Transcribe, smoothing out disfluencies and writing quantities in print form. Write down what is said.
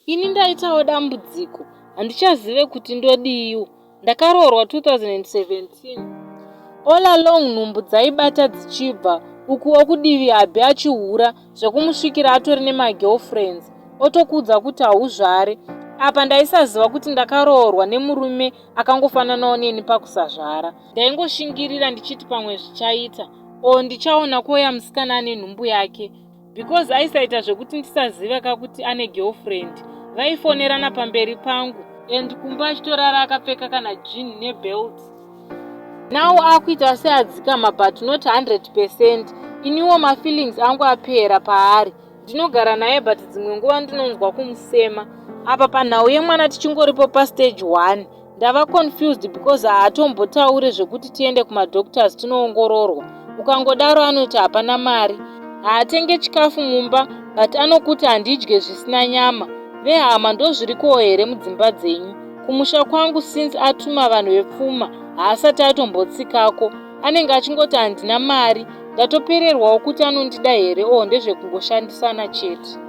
Ini ndaitawo dambudziko handichazive kuti ndodiiwo. Ndakaroorwa 2017. All along nhumbu dzaibata dzichibva, ukuwo kudivi hubby achihura zvekumusvikira atori nemagirlfriends otokuudza kuti hauzvare. Apa ndaisaziva kuti ndakaroorwa nemurume akangofananawo neni pakusazvara. Ndaingoshingirira ndichiti pamwe zvichaita or ndichaona kouya musikana ane nhumbu yake because aisaita zvekuti ndisazive ka kuti ane girlfriend. Vaifonerana pamberi pangu and kumba achitorara akapfeka kana jean nebelt. Now akuita seadzikama but not 100%. Iniwo mafeelings angu apera paari. Ndinogara naye but dzimwe nguva ndinonzwa kumusema. Apa panhau yemwana tichingoripo pastage 1. Ndava confused because haatombotaure zvekuti tiende kumadoctors tinoongororwa. Ukangodaro anoti hapana mari. Haatenge chikafu mumba but anokuti handidye zvisina nyama. Vehama ndozvirikowo here mudzimba dzenyu? Kumusha kwangu since atuma vanhu vepfuma haasati atombotsikako. Anenge achingoti handina mari. Ndatopererwawo kuti anondida here or ndezvekungoshandisana chete.